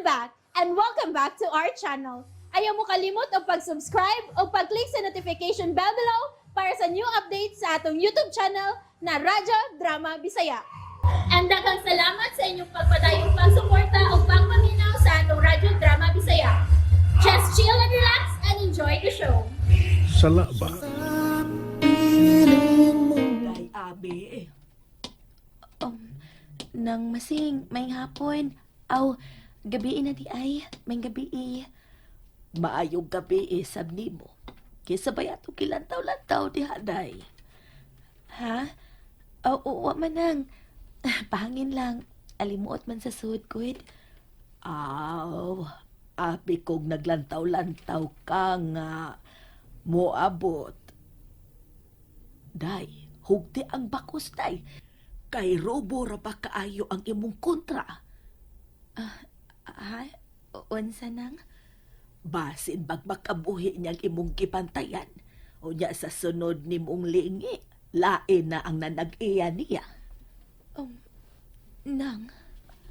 I'm back and welcome back to our channel. Ayaw mo kalimot og pag-subscribe o pag-click sa notification bell below para sa new updates sa atong YouTube channel na Radyo Drama Bisaya. And daghang salamat sa inyong pagpadayong pagsuporta o pagpaminaw sa atong Radyo Drama Bisaya. Just chill and relax and enjoy the show. Sala ba? Day, Abi. Nang Masing, maayong hapon. Aw, gabi na diay, maayong gabi. Maayong gabi eh, sab nimo. Kinsa bay atong gilantaw-lantaw diha, day? Ha? Aw, wa man nang. Pahangin lang. Alimuot man sa suod, gud. Aw, abi kog naglantaw-lantaw ka nga moabot. Day, hugti ang bakos, day. Kay robo ra ba kaayo ang imong kontra? Ha? Unsa nang? Basin bag makabuhi niyang imong gipantayan. O niya sa sunod nimong lingi, lain na ang nanag-iya niya. Nang?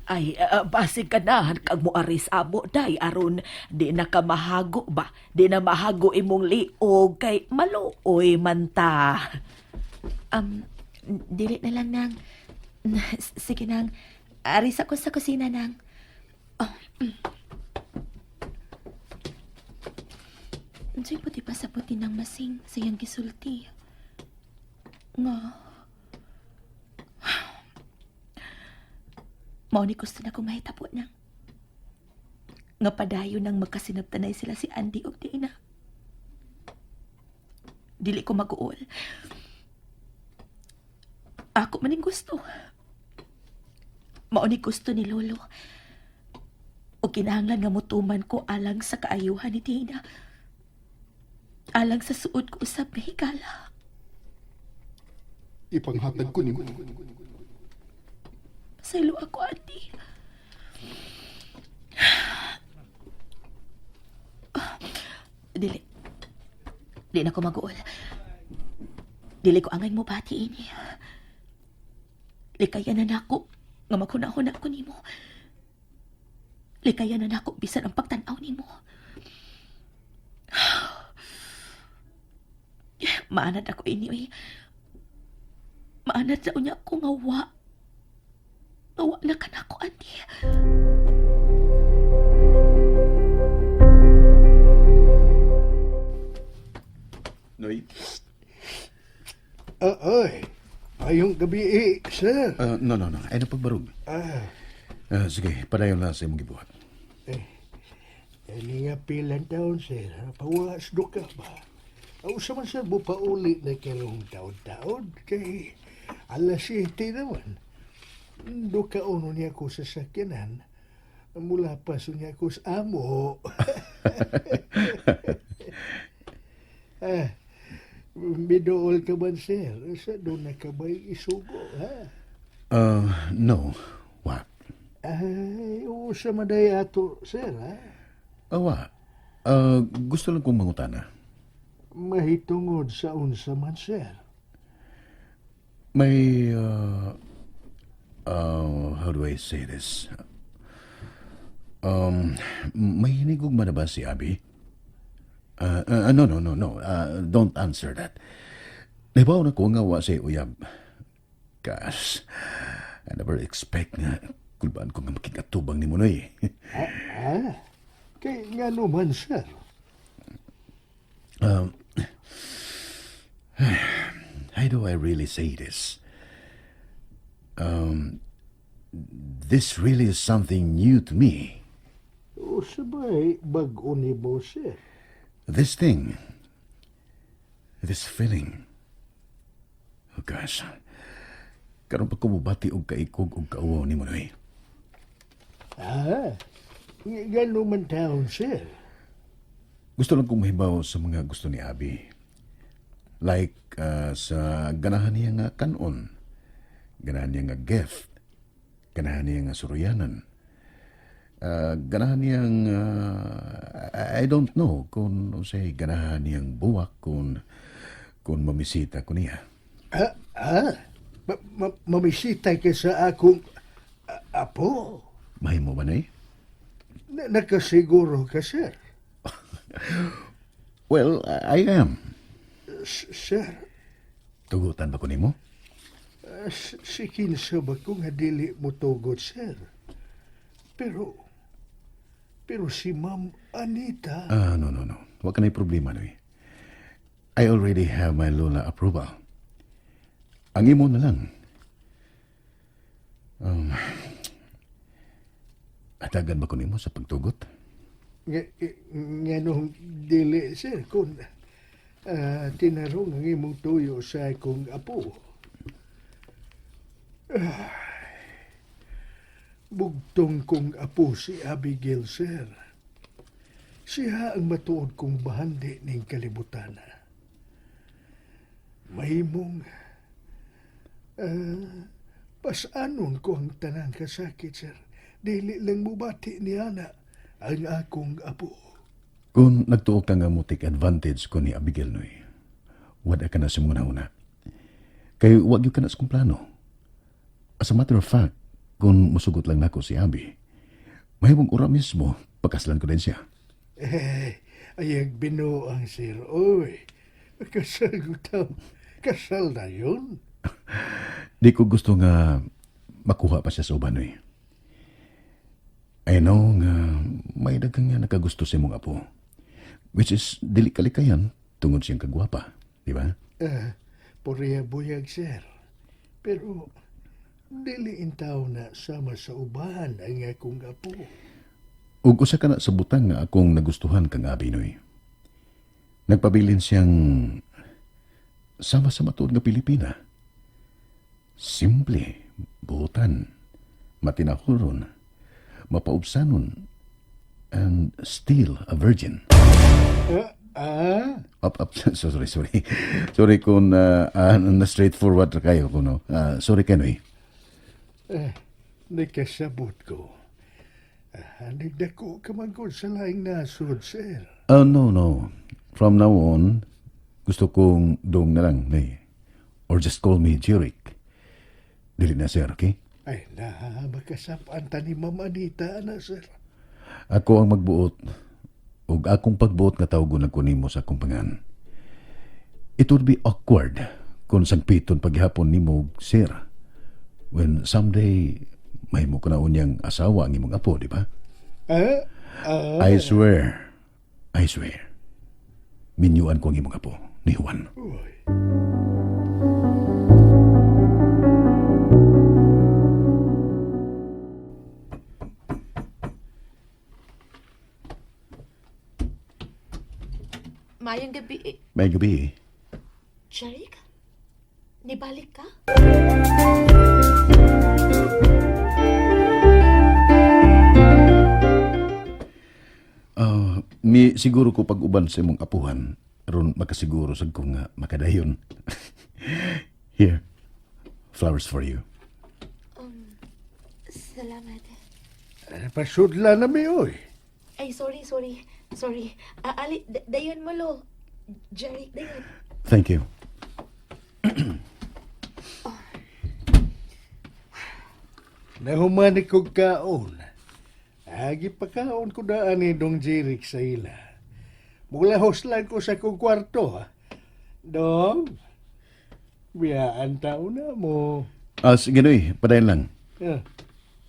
Ay, basin ganahan kag moari sa amo, day, aron di na ka mahago ba? Di na mahago imong liog kay maluoy man ta. Dili na lang nang. Sige nang. Ari sa ko sa kusina nang. Oh. Unsay puti pa sa puti ng Masing sa iyang gisulti? Nga. Mao ni gusto na kong mahitabo nang. Nga padayon nang magkasinabtanay sila si Andy og Dina. Dili ko mag-uol. Ako man ning gusto. Mao ni gusto ni Lolo. O kinahanglan nga mutuman ko alang sa kaayuhan ni Tina. Alang sa suod ko usab nga higala. Ipanghatag ko nimo. Pasaylo ako, Andy. Ah, dili. Di na ko mag-uol. Dili ko angay mo bati ini. Likayan na nako nga maghuna-huna ko nimo. Likayan na nako bisan ang pagtan-aw nimo. Maanad ako ini, oy. Maanad sa unya ko nga wa. Nga wa na ka nako, Andy. Noy? Ah, ay. Maayong gabi eh, sir. No, no, no. Ay, napagbarog. Ah, Ah, sige, padayon lang sa imong gibuhat. Eh, ini nga pilang taon, sir. Pawas do ka ba? Aw, sa man sir, mo pauli na karong taon-taon. Kay alas 7 naman. Do ka uno niya ko sa sakyanan. Mula pa so niya ko sa amo. Ah, midool ka man, sir? Sa doon na ka ba'y isugo, ha? No. What? Ay, usa man day ato, sir, ha? Awa. Gusto lang kong mangutana. Mahitungod sa unsa man, sir? May, how do I say this? May hinigugma na ba si Abby? No, no, no, no. Don't answer that. Nahibaw na ko nga wa siya'y uyab. Gosh, I never expect nga kulbaan ko nga makikatubang ni Munoy. Ah, kay ngano man, sir? How do I really say this? This really is something new to me. Usa ba'y bag-o nimo, sir? This thing. This feeling. Oh gosh. Karon pa ko mobati og kaikog og kauwaw ni Munoy. Ah, ngano man taon, sir? Gusto lang kong mahibaw sa mga gusto ni Abby. Like sa ganahan niya nga kanon. Ganahan niya nga gift. Ganahan niya nga suruyanan. Ganahan niyang I don't know kung unsay ganahan niyang buwak kung mamisita ko niya. Ah, ah, mamisita ka sa akong apo? Mahimo ba, Nay? Nakasiguro ka, sir. Well, I am. Sir, Tugutan ba ko nimo? Si kinsa ba ko nga dili mo tugot, sir? Pero si Ma'am Anita. Ah, no, no, no. Wa ka na'y problema, Noy. I already have my Lola approval. Ang imo na lang. Atagan ba ko nimo sa pagtugot? Nga nung dili, sir, kung tinarong ang imong tuyo sa akong apo. Bugtong kong apo si Abigail, sir. Siya ang matuod kong bahandi ning kalibutan. Mahimong pasanon ko ang tanang kasakit, sir. Dili lang mubati ni ana ang akong apo. Kung nagtuo ka nga mo take advantage ko ni Abigail, Noy, wala ka na sa mga una. Kay wag gyud ka na sa kong plano. As a matter of fact, kung musugot lang nako si Abby, mahimong ura mismo, pagkaslan ko din siya. Eh, ayag binuang, sir. Oy, kasal gutaw. Kasal na yun. Di ko gusto nga makuha pa siya sa uban, eh. I know nga may daghang nga nakagusto sa imong apo. Which is dili kalikayan tungod siyang kagwapa, di ba? Puriya buyag, sir. Pero, dili intaw na sama sa uban ang akong apo. Ug usa ka na sa butang nga akong nagustuhan kang Abi, Noy. Nagpabilin siyang sama sa matuod nga Pilipina. Simple, buutan, matinahuron, mapaubsanon, and still a virgin. Ah, ah, Up, up. Sorry, sorry. Sorry kung na straightforward ra kayo kuno. Sorry kay Noy. Eh, nakasabot ko. Nagdako ka man gud sa laing nasod, sir. Oh, no, no. From now on, gusto kong dong na lang, Noy. Or just call me Jeric. Dili na, sir, okay? Ay, na, makasapaan ta ni Ma'am Anita, ana, sir. Ako ang magbuot. Ug akong pagbuot nga tawgon ko nimo sa akong pangan. It would be awkward kung sangpiton paghapon nimo, sir. When someday mahimo ko na unyang asawa ang imong apo, di ba? Ah, ah, I swear. I swear. Minyuan ko ang imong apo, ni Juan. Uy. Mayong gabi, eh. May gabi eh. Jeric? Nibalik ka? Ah, mi siguro ko pag-uban sa imong apuhan aron makasiguro sad ko nga makadayon. Here. Flowers for you. Salamat. Eh, pasudla na mi, oy. Ay, sorry, sorry. Sorry. Ah, ali, dayon mo, lo. Jeric, dayon. Thank you. Nahuman ko kaon. Agi pakaon ko daan ni Dong Jeric sa ila. Mulahos lang ko sa kong kwarto, ha. Dong, biyaan tao na mo. Ah, sige Noy, padayon lang. Ah,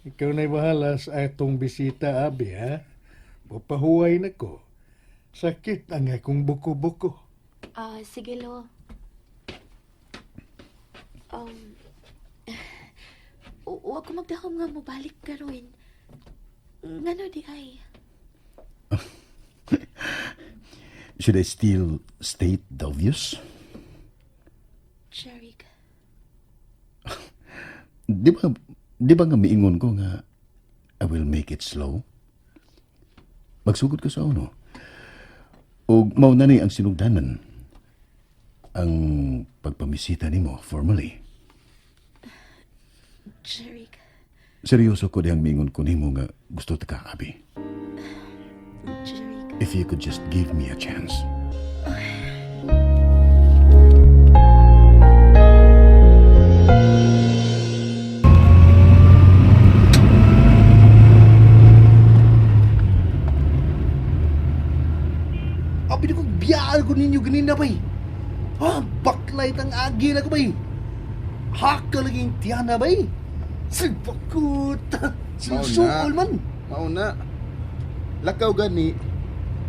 ikaw na'y bahala sa atong bisita, abi, ha? Papahuway na ko. Sakit ang akong buko-buko. Ah, sige, lo. Wa ko magdahom nga mobalik karon. Ngano di ay? Should I still state the obvious? Jeric. Di ba nga miingon ko nga I will make it slow? Magsugod ko sa uno. Ug mao na ni ang sinugdanan. Ang pagpamisita nimo formally. Jeric. Seryoso ko dihang miingon ko nimo nga gusto ta ka, Abi. Jeric. If you could just give me a chance. ganina bay. Ha, backlight ang agi na ko bay. Haka lagi yung tiyana bay. Silbakut. Silsuol man. Mauna. Lakaw gani.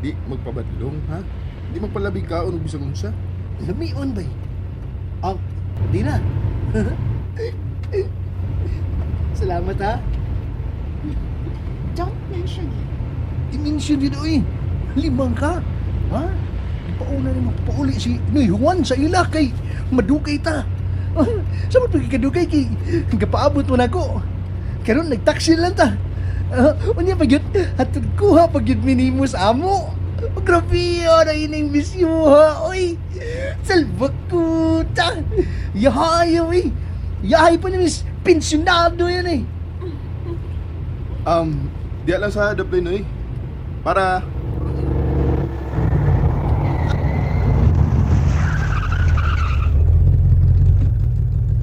Di magpabadlong, ha? Di magpalabi ka og bisan unsa. Lamion bay. Ah, di na. Salamat ha. Don't mention it. I-mention din oy. Limang ka. Ha? Ipauna ni magpauli si Noy Juan sa ila kay madukay ta. Sa mo pagkadukay kay gapaabot mo nako. Karon nagtaksi lang ta. Unya pa gyud hatod kuha pa gyud minimo sa amo. Grabe na ining bisyo ha. Oy. Salbakuta. Yahay oy. Yahay pa ni Miss Pensionado yan eh. Di lang sa Dublin, oy. Para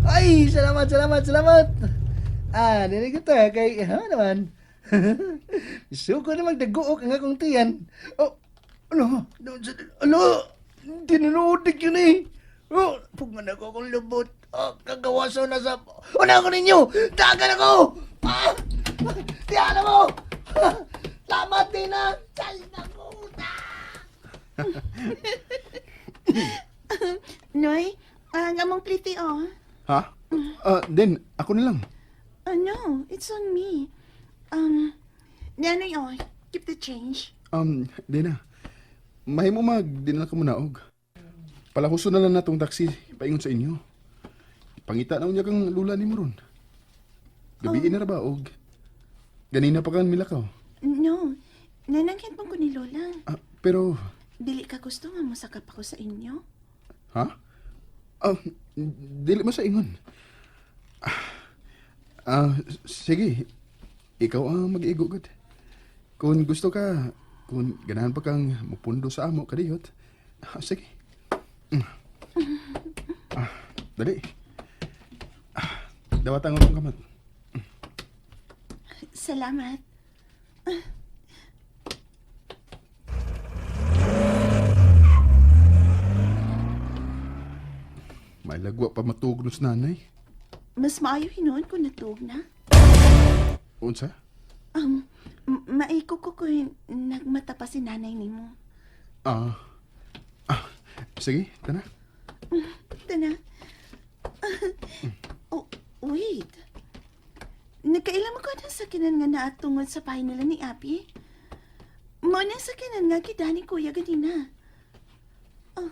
Ay, salamat, salamat, salamat. Ah, dinig ko ta kay ha naman. Suko na magdaguok ang akong tiyan. Oh, ano? Ano? Tinunood yun eh. Oh, pugman ako akong lubot. Oh, kagawaso na sa... Una ko ninyo! Tagan ako! Ah! Tiyan mo! Ah, Salamat din na! Salma ko! Noy, ang among pliti oh. Ha? Then ako na lang. Oh no, it's on me. Nanoy oh, keep the change. Dina. Mahimo mag di na lang ka munaog. Palahuso na lang natong taxi paingon sa inyo. Pangita na unya kang lula nimo ron. Gabi na ra ba og ganina pa kang milakaw. No, nanangkin pang ko ni Lola. Ah, pero Dili ka gusto nga mosakap ako sa inyo. ha? Ah, dili mo sa ingon. Ah, sige. Ikaw ang mag-igo gud. Kung gusto ka, kung ganahan pa kang mupundo sa amo kadiyot. Ah, sige. Ah, dali. Ah, dawatan ko akong kamot. Salamat. May lagwa pa matug nos nanay. Mas maayo hinuon kung natuog na. Unsa? Maiko ko ko nagmata pa si nanay nimo. Ah. Ah, sige, tana. Tana. Oh, wait. Nagkailan mo ko ng sakinan nga naatungod sa bahay nila ni Abby? Mo nang sakinan nga kita ni Kuya ganina. Oh.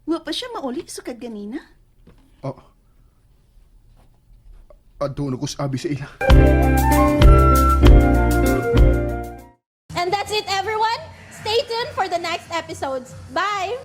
Wa pa siya mauli sukad ganina. Oh. Adto na ko sa abi sa ila. And that's it, everyone. Stay tuned for the next episodes. Bye!